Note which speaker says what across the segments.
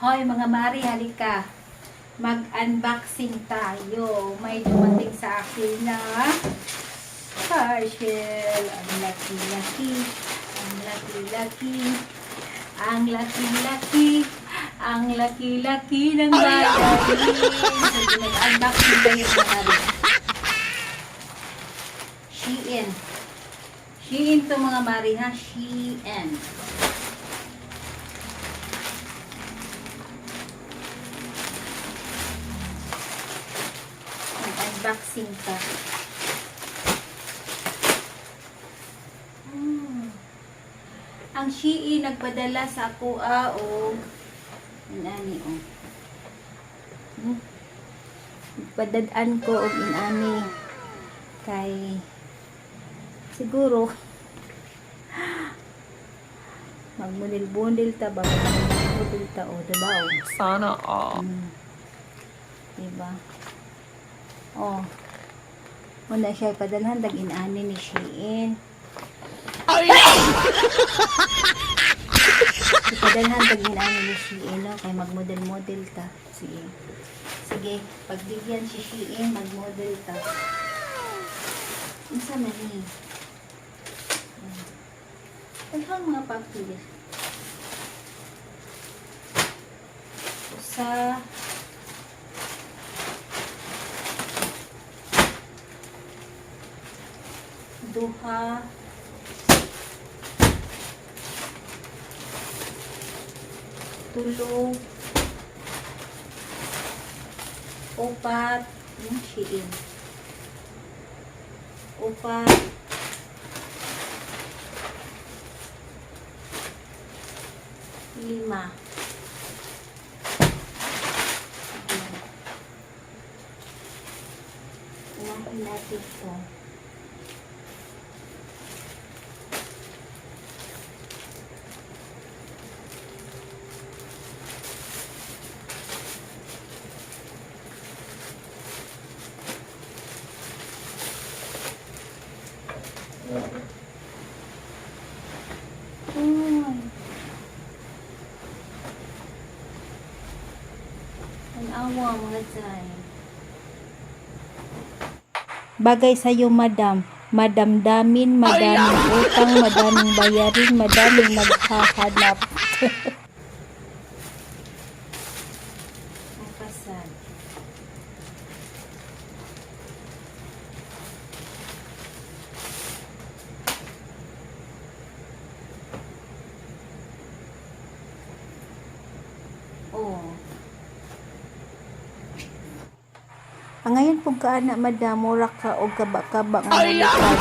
Speaker 1: Hoy, mga mari, halika. Mag-unboxing tayo. May dumating sa akin na parcel. Ang laki-laki. Ang laki-laki. Ang laki-laki. Ang laki-laki ng bayarin. So, nag-unboxing tayo, mga mari. Shein. Shein to, mga mari, ha? Shein. Mag-unboxing ka. Ang Shein nagpadala sa ako og inani oh. Padad-an ko og inani kay siguro magmudel-bundel ta ba, magmudel ta oh, diba oh.
Speaker 2: Sana all.
Speaker 1: Diba? Oh. Wala siya padalhan dag inani ni Shein. Ipadalhan dag inani ni Shein, no? Kay magmodel-model ta. Sige. Sige, pagbigyan si Shein, magmodel ta. Unsa man ni? Daghang mga papel. Usa, duha, tulo, upat, yung Shein. Upat, lima. Ayan. Unahin natin ito. Uy. Tanawa, mga day. Bagay sa'yo, madam. Madamdamin, madaming utang, madaming bayarin, madaming naghahanap. Nakasal. Oh. Ang ngayon pug ka ana, madam, mura ka og kaba-kaba nga nalipad.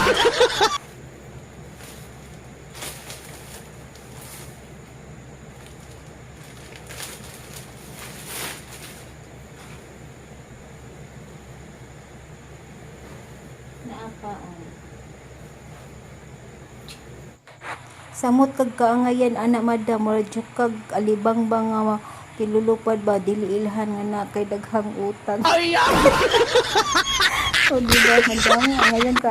Speaker 1: Naa pa oh. Samot kag kaangayan ana, madam, mura jud kag alibang ba nga kilulupad ba, dili ilhan nga na kay daghang utang. O di ba, madam, ngayon ka.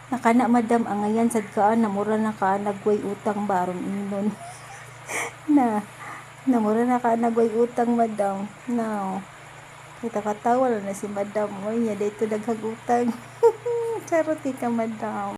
Speaker 1: Nakana, madam, angayan sad ka na mura na ka nagway utang baron ingnon. Na namura na ka nagway utang, madam. Now. Kita katawa na si madam. Oy, nya dito daghang utang. Charot ka, madam.